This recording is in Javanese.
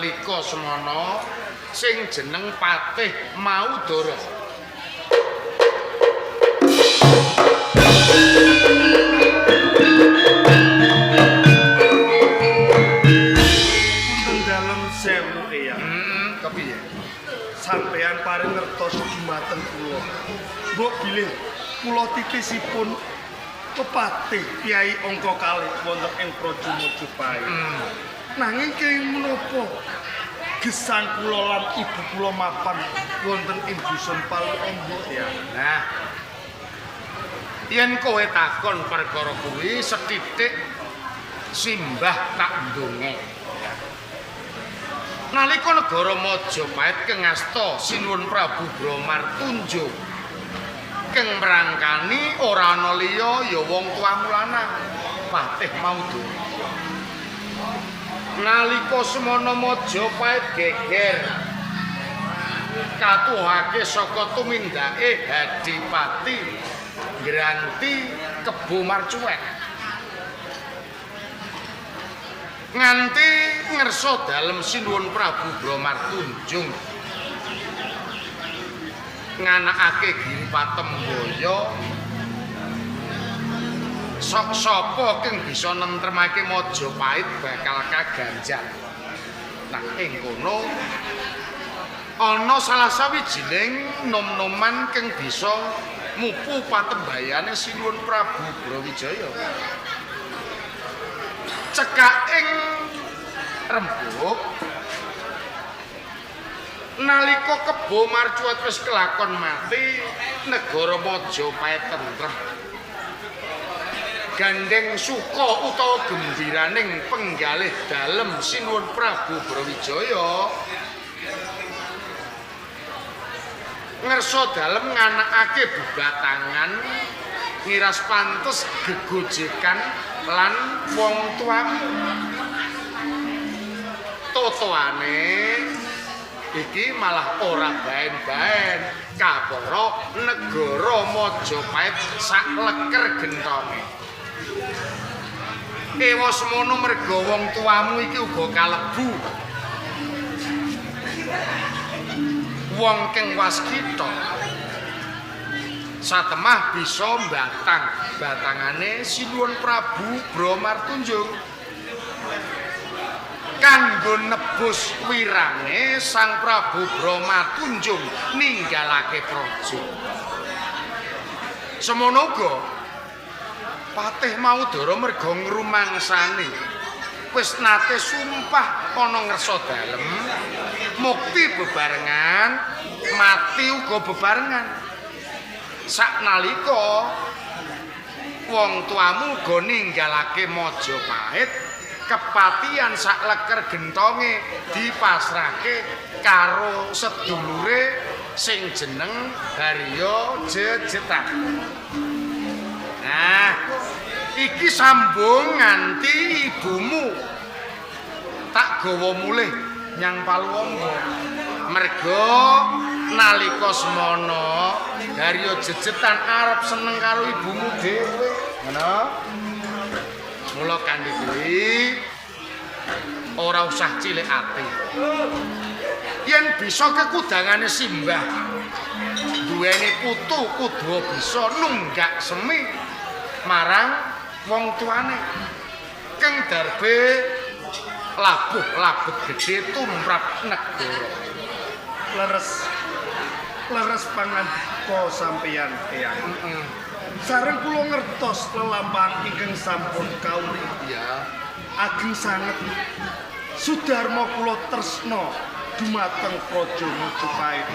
Nalika semana sing jeneng Patih Maudara. Punten dalem sewu eyang. Kepiye? Sampeyan paring ngertos dumateng kula. Mbok bilih kula titisipun pepatih Kyai Angka Kalih wonten ing Praja Majapahit. Nanging kenging menapa gesang kula lan ibu kula mapan wonten ing dusun Paluombo ya. Nah, yen kowe takon perkara kuwi sethithik simbah tak ndongeng. Nalika negara Majapahit kengasta Sinuwun Prabu Bramartunjung keng mrangkani ora ana liya ya wong tuamu lanang Patih Maudara. Nalika semana Majapahit geger katuhake saka tumindake Hadipati Granti Kebo Marcuwet. Nganti ngersa dalem Sinuwun Prabu Bramartunjung nganakake Giri Patembaya sok sapa kang bisa nentremake Majapahit bakal kaganjar. Nah ing kono ana salah sawijining nom-noman kang bisa mupu patembayane Sinuwun Prabu Brawijaya. Cekak ing rembug nalika Kebo Marcuwet wis kelakon mati, negara Majapahit tentrem. Gandeng suka utawa gembiraning penggalih dalem Sinuwun Prabu Brawijaya ngersa dalem nganakake bebatangan ngiras pantes gegojekan lan wong tuamu. Totoane iki malah ora baen-baen kapara negara Majapahit sak leker gentonge. Ewa semono merga wong tuamu iki uga kalebu wong kang waskita. Satemah bisa mbatang batangane Sinuwun Prabu Bramartunjung kanggo nebus wirange Sang Prabu Bramartunjung ninggalake praja. Semono uga Patih Maudara merga ngrumangsani wis nate sumpah ana ngersa dalem mukti bebarengan mati uga bebarengan. Saknalika wong tuamu uga ninggalake Majapahit, kepatihan sak leker gentonge dipasrahke karo sedulure sing jeneng Haryo Jejetan. Nah, iki sambung nganti ibumu tak gawa mulih nyang Paluombo. Merga nalika semana Haryo Jejetan arep seneng karo ibumu dhewe. Ngono. Mula kanthi kuwi ora usah cilik ati. Yen bisa kekudangane simbah duweni putu kudu bisa nunggak semi marang wong tuane. Keng darbe labuh labet gedhe tumrap negara. Leres leres pangandika sampeyan eyang. Sareng kula ngertos lelampahan ingkang sampun kawuri. Iya. Ageng sanget sudarma kula tresna dumateng Praja Majapahit.